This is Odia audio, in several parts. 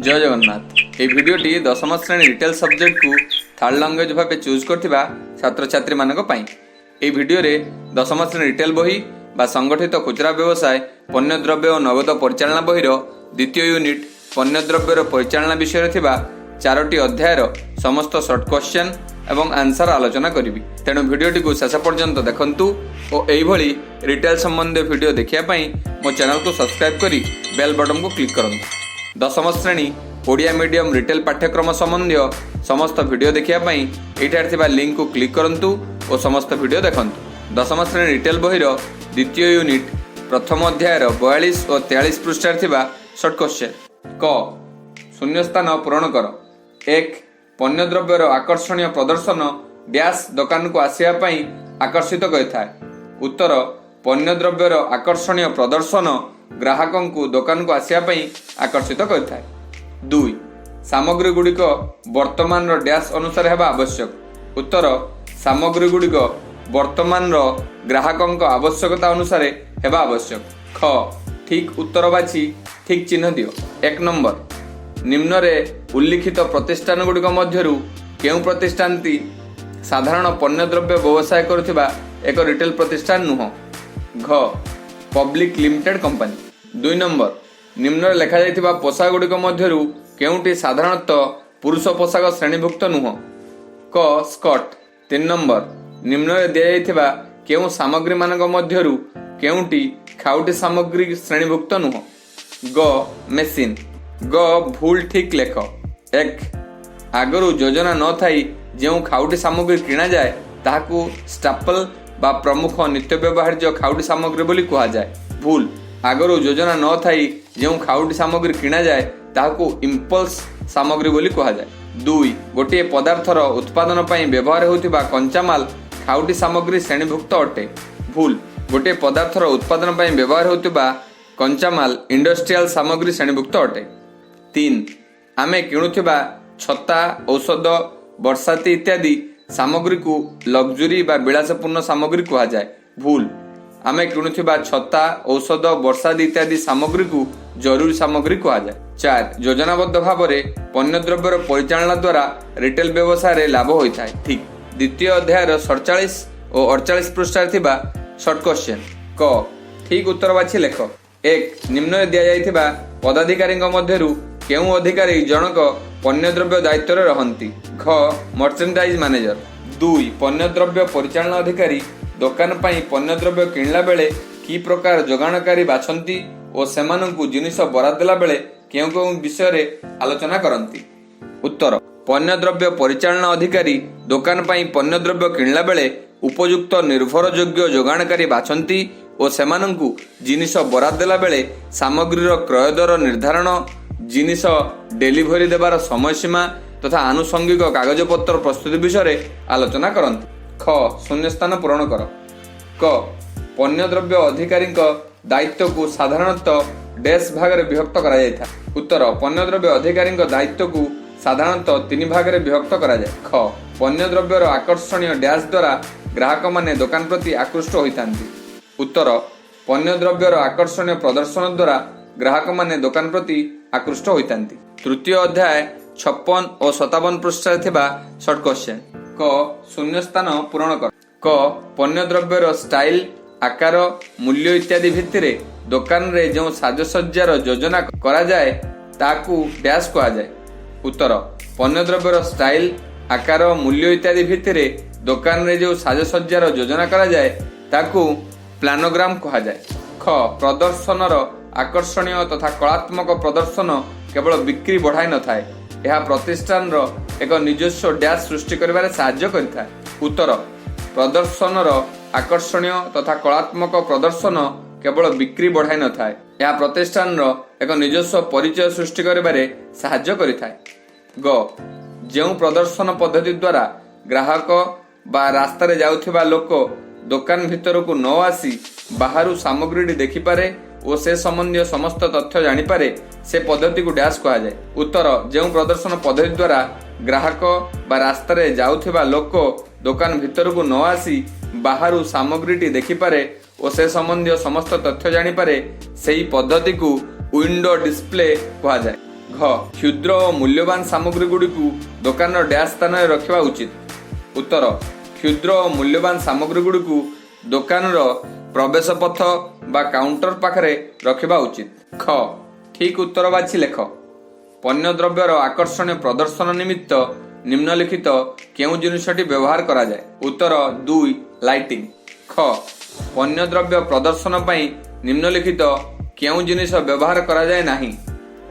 ଜୟ ଜଗନ୍ନାଥ। ଏହି ଭିଡ଼ିଓଟି ଦଶମ ଶ୍ରେଣୀ ରିଟେଲ ସବଜେକ୍ଟକୁ ଥାର୍ଡ ଲାଙ୍ଗୁଏଜ ଭାବେ ଚୁଜ୍ କରିଥିବା ଛାତ୍ରଛାତ୍ରୀମାନଙ୍କ ପାଇଁ। ଏହି ଭିଡ଼ିଓରେ ଦଶମ ଶ୍ରେଣୀ ରିଟେଲ ବହି ବା ସଂଗଠିତ ଖୁଚୁରା ବ୍ୟବସାୟ, ପଣ୍ୟଦ୍ରବ୍ୟ ଓ ନଗଦ ପରିଚାଳନା ବହିର ଦ୍ୱିତୀୟ ୟୁନିଟ୍ ପଣ୍ୟଦ୍ରବ୍ୟର ପରିଚାଳନା ବିଷୟରେ ଥିବା ଚାରୋଟି ଅଧ୍ୟାୟର ସମସ୍ତ ସର୍ଟ କ୍ୱେଶ୍ଚନ୍ ଏବଂ ଆନ୍ସର ଆଲୋଚନା କରିବି। ତେଣୁ ଭିଡ଼ିଓଟିକୁ ଶେଷ ପର୍ଯ୍ୟନ୍ତ ଦେଖନ୍ତୁ ଓ ଏଇଭଳି ରିଟେଲ ସମ୍ବନ୍ଧୀୟ ଭିଡ଼ିଓ ଦେଖିବା ପାଇଁ ମୋ ଚ୍ୟାନେଲକୁ ସବସ୍କ୍ରାଇବ୍ କରି ବେଲ୍ ବଟନକୁ କ୍ଲିକ୍ କରନ୍ତୁ। ଦଶମ ଶ୍ରେଣୀ ଓଡ଼ିଆ ମିଡିୟମ ରିଟେଲ ପାଠ୍ୟକ୍ରମ ସମ୍ବନ୍ଧୀୟ ସମସ୍ତ ଭିଡ଼ିଓ ଦେଖିବା ପାଇଁ ଏଇଠାରେ ଥିବା ଲିଙ୍କକୁ କ୍ଲିକ୍ କରନ୍ତୁ ଓ ସମସ୍ତ ଭିଡ଼ିଓ ଦେଖନ୍ତୁ। ଦଶମ ଶ୍ରେଣୀ ରିଟେଲ ବହିର ଦ୍ୱିତୀୟ ୟୁନିଟ୍ ପ୍ରଥମ ଅଧ୍ୟାୟର 42 ଓ 43 ପୃଷ୍ଠାରେ ଥିବା ସର୍ଟ କ୍ୱେଶ୍ଚନ୍। କ, ଶୂନ୍ୟସ୍ଥାନ ପୂରଣ କର। ଏକ, ପଣ୍ୟଦ୍ରବ୍ୟର ଆକର୍ଷଣୀୟ ପ୍ରଦର୍ଶନ ଡ୍ୟାସ୍ ଦୋକାନକୁ ଆସିବା ପାଇଁ ଆକର୍ଷିତ କରିଥାଏ। ଉତ୍ତର, ପଣ୍ୟଦ୍ରବ୍ୟର ଆକର୍ଷଣୀୟ ପ୍ରଦର୍ଶନ ଗ୍ରାହକଙ୍କୁ ଦୋକାନକୁ ଆସିବା ପାଇଁ ଆକର୍ଷିତ କରିଥାଏ। ଦୁଇ, ସାମଗ୍ରୀ ଗୁଡ଼ିକ ବର୍ତ୍ତମାନର ଡ୍ୟାସ୍ ଅନୁସାରେ ହେବା ଆବଶ୍ୟକ। ଉତ୍ତର, ସାମଗ୍ରୀ ଗୁଡ଼ିକ ବର୍ତ୍ତମାନର ଗ୍ରାହକଙ୍କ ଆବଶ୍ୟକତା ଅନୁସାରେ ହେବା ଆବଶ୍ୟକ। ଖ, ଠିକ୍ ଉତ୍ତର ବାଛି ଠିକ୍ ଚିହ୍ନ ଦିଅ। ଏକ ନମ୍ବର, ନିମ୍ନରେ ଉଲ୍ଲିଖିତ ପ୍ରତିଷ୍ଠାନ ଗୁଡ଼ିକ ମଧ୍ୟରୁ କେଉଁ ପ୍ରତିଷ୍ଠାନଟି ସାଧାରଣ ପଣ୍ୟଦ୍ରବ୍ୟ ବ୍ୟବସାୟ କରୁଥିବା ଏକ ରିଟେଲ ପ୍ରତିଷ୍ଠାନ ନୁହଁ? ଘ, ପବ୍ଲିକ ଲିମିଟେଡ୍ କମ୍ପାନୀ। ଦୁଇ ନମ୍ବର, ନିମ୍ନରେ ଲେଖାଯାଇଥିବା ପୋଷାକ ଗୁଡ଼ିକ ମଧ୍ୟରୁ କେଉଁଟି ସାଧାରଣତଃ ପୁରୁଷ ପୋଷାକ ଶ୍ରେଣୀଭୁକ୍ତ ନୁହଁ? କ, ସ୍କର୍ଟ। ତିନି ନମ୍ବର, ନିମ୍ନରେ ଦିଆଯାଇଥିବା କେଉଁ ସାମଗ୍ରୀମାନଙ୍କ ମଧ୍ୟରୁ କେଉଁଟି ଖାଉଟି ସାମଗ୍ରୀ ଶ୍ରେଣୀଭୁକ୍ତ ନୁହଁ? ଗ, ମେସିନ୍। ଗ, ଭୁଲ ଠିକ୍ ଲେଖ। ଏକ, ଆଗରୁ ଯୋଜନା ନଥାଇ ଯେଉଁ ଖାଉଟି ସାମଗ୍ରୀ କିଣାଯାଏ, ତାହାକୁ ଷ୍ଟାପଲ ବା ପ୍ରମୁଖ ନିତ୍ୟ ବ୍ୟବହାର୍ଯ୍ୟ ଖାଉଟି ସାମଗ୍ରୀ ବୋଲି କୁହାଯାଏ। ଭୁଲ। ଆଗରୁ ଯୋଜନା ନଥାଇ ଯେଉଁ ଖାଉଟି ସାମଗ୍ରୀ କିଣାଯାଏ, ତାହାକୁ ଇମ୍ପଲ୍ସ ସାମଗ୍ରୀ ବୋଲି କୁହାଯାଏ। ଦୁଇ, ଗୋଟିଏ ପଦାର୍ଥର ଉତ୍ପାଦନ ପାଇଁ ବ୍ୟବହାର ହେଉଥିବା କଞ୍ଚାମାଲ ଖାଉଟି ସାମଗ୍ରୀ ଶ୍ରେଣୀଭୁକ୍ତ ଅଟେ। ଭୁଲ। ଗୋଟିଏ ପଦାର୍ଥର ଉତ୍ପାଦନ ପାଇଁ ବ୍ୟବହାର ହେଉଥିବା କଞ୍ଚାମାଲ ଇଣ୍ଡଷ୍ଟ୍ରିଆଲ ସାମଗ୍ରୀ ଶ୍ରେଣୀଭୁକ୍ତ ଅଟେ। ତିନି, ଆମେ କିଣୁଥିବା ଛତା, ଔଷଧ, ବର୍ଷାତି ଇତ୍ୟାଦି ସାମଗ୍ରୀକୁ ଲକ୍ଜୁରୀ ବା ବିଳାସପୂର୍ଣ୍ଣ ସାମଗ୍ରୀ କୁହାଯାଏ। ଭୁଲ। ଆମେ କିଣୁଥିବା ଛତା, ଔଷଧ, ବର୍ଷାତି ଇତ୍ୟାଦି ସାମଗ୍ରୀକୁ ଜରୁରୀ ସାମଗ୍ରୀ କୁହାଯାଏ। ଚାରି, ଯୋଜନାବଦ୍ଧ ଭାବରେ ପଣ୍ୟଦ୍ରବ୍ୟର ପରିଚାଳନା ଦ୍ୱାରା ରିଟେଲ ବ୍ୟବସାୟରେ ଲାଭ ହୋଇଥାଏ। ଠିକ୍। ଦ୍ୱିତୀୟ ଅଧ୍ୟାୟର 47 ଓ 48 ପୃଷ୍ଠାରେ ଥିବା ସର୍ଟ କ୍ୱେଶ୍ଚନ୍। କ, ଠିକ୍ ଉତ୍ତର ବାଛି ଲେଖ। ଏକ, ନିମ୍ନରେ ଦିଆଯାଇଥିବା ପଦାଧିକାରୀଙ୍କ ମଧ୍ୟରୁ କେଉଁ ଅଧିକାରୀ ଜଣକ ପଣ୍ୟଦ୍ରବ୍ୟ ଦାୟିତ୍ୱରେ ରହନ୍ତି? ଘ, ମର୍ଚେଣ୍ଡାଇଜ ମ୍ୟାନେଜର। ଦୁଇ, ପଣ୍ୟଦ୍ରବ୍ୟ ପରିଚାଳନା ଅଧିକାରୀ ଦୋକାନ ପାଇଁ ପଣ୍ୟଦ୍ରବ୍ୟ କିଣିଲା ବେଳେ କି ପ୍ରକାର ଯୋଗାଣକାରୀ ବାଛନ୍ତି ଓ ସେମାନଙ୍କୁ ଜିନିଷ ବରାଦ ଦେଲା ବେଳେ କେଉଁ କେଉଁ ବିଷୟରେ ଆଲୋଚନା କରନ୍ତି? ଉତ୍ତର, ପଣ୍ୟଦ୍ରବ୍ୟ ପରିଚାଳନା ଅଧିକାରୀ ଦୋକାନ ପାଇଁ ପଣ୍ୟଦ୍ରବ୍ୟ କିଣିଲା ବେଳେ ଉପଯୁକ୍ତ ନିର୍ଭରଯୋଗ୍ୟ ଯୋଗାଣକାରୀ ବାଛନ୍ତି ଓ ସେମାନଙ୍କୁ ଜିନିଷ ବରାଦ ଦେଲା ବେଳେ ସାମଗ୍ରୀର କ୍ରୟ ଦର ନିର୍ଦ୍ଧାରଣ, ଜିନିଷ ଡେଲିଭରି ଦେବାର ସମୟସୀମା ତଥା ଆନୁଷଙ୍ଗିକ କାଗଜପତ୍ର ପ୍ରସ୍ତୁତି ବିଷୟରେ ଆଲୋଚନା କରନ୍ତି। ଖ, ଶୂନ୍ୟସ୍ଥାନ ପୂରଣ କର। କ, ପଣ୍ୟଦ୍ରବ୍ୟ ଅଧିକାରୀଙ୍କ ଦାୟିତ୍ୱକୁ ସାଧାରଣତଃ ଡେସ୍ ଭାଗରେ ବିଭକ୍ତ କରାଯାଇଥାଏ। ଉତ୍ତର, ପଣ୍ୟଦ୍ରବ୍ୟ ଅଧିକାରୀଙ୍କ ଦାୟିତ୍ୱକୁ ସାଧାରଣତଃ ତିନି ଭାଗରେ ବିଭକ୍ତ କରାଯାଏ। ଖ, ପଣ୍ୟଦ୍ରବ୍ୟର ଆକର୍ଷଣୀୟ ଡ୍ୟାସ୍ ଦ୍ୱାରା ଗ୍ରାହକମାନେ ଦୋକାନ ପ୍ରତି ଆକୃଷ୍ଟ ହୋଇଥାନ୍ତି। ଉତ୍ତର, ପଣ୍ୟଦ୍ରବ୍ୟର ଆକର୍ଷଣୀୟ ପ୍ରଦର୍ଶନ ଦ୍ୱାରା ଗ୍ରାହକମାନେ ଦୋକାନ ପ୍ରତି ଆକୃଷ୍ଟ ହୋଇଥାନ୍ତି। ତୃତୀୟ ଅଧ୍ୟାୟ 56 ଓ 57 ପୃଷ୍ଠାରେ ଥିବା ସର୍ଟ କ୍ୱେଶ୍ଚନ୍। କ, ଶୂନ୍ୟସ୍ଥାନ ପୂରଣ କର। କ, ପଣ୍ୟଦ୍ରବ୍ୟର ଷ୍ଟାଇଲ, ଆକାର, ମୂଲ୍ୟ ଇତ୍ୟାଦି ଭିତ୍ତିରେ ଦୋକାନରେ ଯେଉଁ ସାଜସଜ୍ଜାର ଯୋଜନା କରାଯାଏ, ତାକୁ ଡ୍ୟାସ୍ କୁହାଯାଏ। ଉତ୍ତର, ପଣ୍ୟଦ୍ରବ୍ୟର ଷ୍ଟାଇଲ, ଆକାର, ମୂଲ୍ୟ ଇତ୍ୟାଦି ଭିତ୍ତିରେ ଦୋକାନରେ ଯେଉଁ ସାଜସଜ୍ଜାର ଯୋଜନା କରାଯାଏ, ତାକୁ ପ୍ଲାନୋଗ୍ରାମ କୁହାଯାଏ। ଖ, ପ୍ରଦର୍ଶନର ଆକର୍ଷଣୀୟ ତଥା କଳାତ୍ମକ ପ୍ରଦର୍ଶନ କେବଳ ବିକ୍ରି ବଢ଼ାଇ ନଥାଏ, ଏହା ପ୍ରତିଷ୍ଠାନର ଏକ ନିଜସ୍ୱ ଡ୍ୟାସ୍ ସୃଷ୍ଟି କରିବାରେ ସାହାଯ୍ୟ କରିଥାଏ। ଉତ୍ତର, ପ୍ରଦର୍ଶନର ଆକର୍ଷଣୀୟ ତଥା କଳାତ୍ମକ ପ୍ରଦର୍ଶନ କେବଳ ବିକ୍ରି ବଢ଼ାଇ ନଥାଏ, ଏହା ପ୍ରତିଷ୍ଠାନର ଏକ ନିଜସ୍ୱ ପରିଚୟ ସୃଷ୍ଟି କରିବାରେ ସାହାଯ୍ୟ କରିଥାଏ। ଗ, ଯେଉଁ ପ୍ରଦର୍ଶନ ପଦ୍ଧତି ଦ୍ୱାରା ଗ୍ରାହକ ବା ରାସ୍ତାରେ ଯାଉଥିବା ଲୋକ ଦୋକାନ ଭିତରକୁ ନ ଆସି ବାହାରୁ ସାମଗ୍ରୀଟି ଦେଖିପାରେ ଓ ସେ ସମ୍ବନ୍ଧୀୟ ସମସ୍ତ ତଥ୍ୟ ଜାଣିପାରେ, ସେ ପଦ୍ଧତିକୁ ଡ୍ୟାସ୍ କୁହାଯାଏ। ଉତ୍ତର, ଯେଉଁ ପ୍ରଦର୍ଶନ ପଦ୍ଧତି ଦ୍ୱାରା ଗ୍ରାହକ ବା ରାସ୍ତାରେ ଯାଉଥିବା ଲୋକ ଦୋକାନ ଭିତରକୁ ନ ଆସି ବାହାରୁ ସାମଗ୍ରୀଟି ଦେଖିପାରେ ଓ ସେ ସମ୍ବନ୍ଧୀୟ ସମସ୍ତ ତଥ୍ୟ ଜାଣିପାରେ, ସେହି ପଦ୍ଧତିକୁ ୱିଣ୍ଡୋ ଡିସପ୍ଲେ କୁହାଯାଏ। ଘ, କ୍ଷୁଦ୍ର ଓ ମୂଲ୍ୟବାନ ସାମଗ୍ରୀଗୁଡ଼ିକୁ ଦୋକାନର ଡ୍ୟାସ୍ ସ୍ଥାନରେ ରଖିବା ଉଚିତ। ଉତ୍ତର, କ୍ଷୁଦ୍ର ଓ ମୂଲ୍ୟବାନ ସାମଗ୍ରୀଗୁଡ଼ିକୁ ଦୋକାନର ପ୍ରବେଶ ପଥ ବା କାଉଣ୍ଟର ପାଖରେ ରଖିବା ଉଚିତ। ଖ, ଠିକ୍ ଉତ୍ତର ବାଛି ଲେଖ। ପଣ୍ୟ ଦ୍ରବ୍ୟର ଆକର୍ଷଣୀୟ ପ୍ରଦର୍ଶନ ନିମିତ୍ତ ନିମ୍ନଲିଖିତ କେଉଁ ଜିନିଷଟି ବ୍ୟବହାର କରାଯାଏ? ଉତ୍ତର, 2, ଲାଇଟିଂ। ଖ, ପଣ୍ୟ ଦ୍ରବ୍ୟ ପ୍ରଦର୍ଶନ ପାଇଁ ନିମ୍ନଲିଖିତ କେଉଁ ଜିନିଷ ବ୍ୟବହାର କରାଯାଏ ନାହିଁ?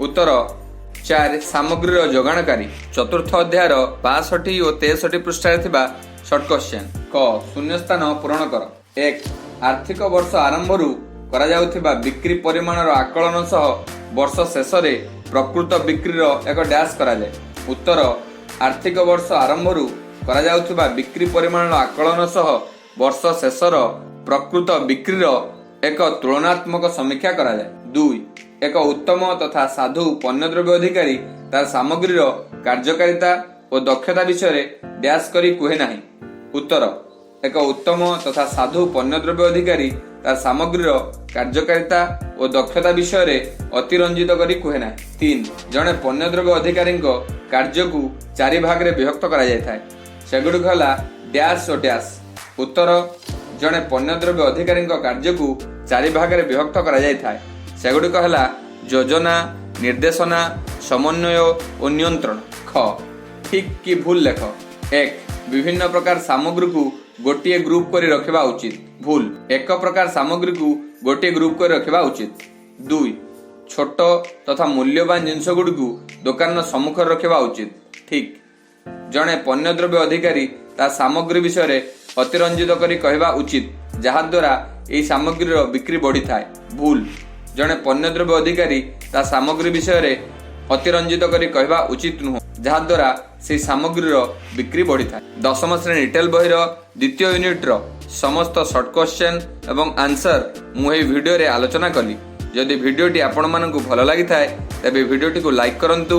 ଉତ୍ତର, 4, ସାମଗ୍ରୀର ଯୋଗାଣକାରୀ। ଚତୁର୍ଥ ଅଧ୍ୟାୟର 62 ଓ 63 ପୃଷ୍ଠାରେ ଥିବା ସର୍ଟ କ୍ୱେଶ୍ଚନ୍। କ, ଶୂନ୍ୟସ୍ଥାନ ପୂରଣ କର। 1, ଆର୍ଥିକ ବର୍ଷ ଆରମ୍ଭରୁ କରାଯାଉଥିବା ବିକ୍ରି ପରିମାଣର ଆକଳନ ସହ ବର୍ଷ ଶେଷରେ ପ୍ରକୃତ ବିକ୍ରିର ଏକ ଡ୍ୟାସ୍ କରାଯାଏ। ଉତ୍ତର, ଆର୍ଥିକ ବର୍ଷ ଆରମ୍ଭରୁ କରାଯାଉଥିବା ବିକ୍ରି ପରିମାଣର ଆକଳନ ସହ ବର୍ଷ ଶେଷର ପ୍ରକୃତ ବିକ୍ରିର ଏକ ତୁଳନାତ୍ମକ ସମୀକ୍ଷା କରାଯାଏ। 2, ଏକ ଉତ୍ତମ ତଥା ସାଧୁ ପଣ୍ୟଦ୍ରବ୍ୟ ଅଧିକାରୀ ତାର ସାମଗ୍ରୀର କାର୍ଯ୍ୟକାରିତା ଓ ଦକ୍ଷତା ବିଷୟରେ ଡ୍ୟାସ୍ କରି କୁହେ ନାହିଁ। ଉତ୍ତର, ଏକ ଉତ୍ତମ ତଥା ସାଧୁ ପଣ୍ୟଦ୍ରବ୍ୟ ଅଧିକାରୀ ତାର ସାମଗ୍ରୀର କାର୍ଯ୍ୟକାରିତା ଓ ଦକ୍ଷତା ବିଷୟରେ ଅତିରଞ୍ଜିତ କରି କୁହେ ନାହିଁ। 3, ଜଣେ ପଣ୍ୟଦ୍ରବ୍ୟ ଅଧିକାରୀଙ୍କ କାର୍ଯ୍ୟକୁ ଚାରି ଭାଗରେ ବିଭକ୍ତ କରାଯାଇଥାଏ। ସେଗୁଡ଼ିକ ହେଲା ଡ୍ୟାସ୍ ଓ ଡ୍ୟାସ୍। ଉତ୍ତର, ଜଣେ ପଣ୍ୟଦ୍ରବ୍ୟ ଅଧିକାରୀଙ୍କ କାର୍ଯ୍ୟକୁ ଚାରି ଭାଗରେ ବିଭକ୍ତ କରାଯାଇଥାଏ। ସେଗୁଡ଼ିକ ହେଲା ଯୋଜନା, ନିର୍ଦ୍ଦେଶନା, ସମନ୍ୱୟ ଓ ନିୟନ୍ତ୍ରଣ। ଖ, ଠିକ୍ କି ଭୁଲ ଲେଖ। 1, ବିଭିନ୍ନ ପ୍ରକାର ସାମଗ୍ରୀକୁ ଗୋଟିଏ ଗ୍ରୁପ କରି ରଖିବା ଉଚିତ। ଭୁଲ। ଏକ ପ୍ରକାର ସାମଗ୍ରୀକୁ ଗୋଟିଏ ଗ୍ରୁପ କରି ରଖିବା ଉଚିତ। 2, ଛୋଟ ତଥା ମୂଲ୍ୟବାନ ଜିନିଷଗୁଡ଼ିକୁ ଦୋକାନର ସମ୍ମୁଖରେ ରଖିବା ଉଚିତ। ଠିକ୍। ଜଣେ ପଣ୍ୟଦ୍ରବ୍ୟ ଅଧିକାରୀ ତା ସାମଗ୍ରୀ ବିଷୟରେ ଅତିରଞ୍ଜିତ କରି କହିବା ଉଚିତ, ଯାହାଦ୍ୱାରା ଏହି ସାମଗ୍ରୀର ବିକ୍ରି ବଢ଼ିଥାଏ। ଭୁଲ। ଜଣେ ପଣ୍ୟଦ୍ରବ୍ୟ ଅଧିକାରୀ ତା ସାମଗ୍ରୀ ବିଷୟରେ ଅତିରଞ୍ଜିତ କରି କହିବା ଉଚିତ ନୁହଁ, ଯାହାଦ୍ୱାରା ସେହି ସାମଗ୍ରୀର ବିକ୍ରି ବଢ଼ିଥାଏ। ଦଶମ ଶ୍ରେଣୀ ରିଟେଲ ବହିର ଦ୍ୱିତୀୟ ୟୁନିଟ୍ର ସମସ୍ତ ସର୍ଟ କ୍ୱେଶ୍ଚନ୍ ଏବଂ ଆନ୍ସର ମୁଁ ଏହି ଭିଡ଼ିଓରେ ଆଲୋଚନା କଲି। ଯଦି ଭିଡ଼ିଓଟି ଆପଣମାନଙ୍କୁ ଭଲ ଲାଗିଥାଏ, ତେବେ ଭିଡ଼ିଓଟିକୁ ଲାଇକ୍ କରନ୍ତୁ,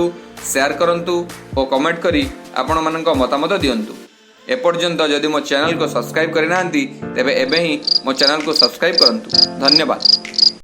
ସେୟାର କରନ୍ତୁ ଓ କମେଣ୍ଟ କରି ଆପଣମାନଙ୍କ ମତାମତ ଦିଅନ୍ତୁ। ଏପର୍ଯ୍ୟନ୍ତ ଯଦି ମୋ ଚ୍ୟାନେଲକୁ ସବସ୍କ୍ରାଇବ୍ କରିନାହାନ୍ତି, ତେବେ ଏବେ ହିଁ ମୋ ଚ୍ୟାନେଲକୁ ସବସ୍କ୍ରାଇବ୍ କରନ୍ତୁ। ଧନ୍ୟବାଦ।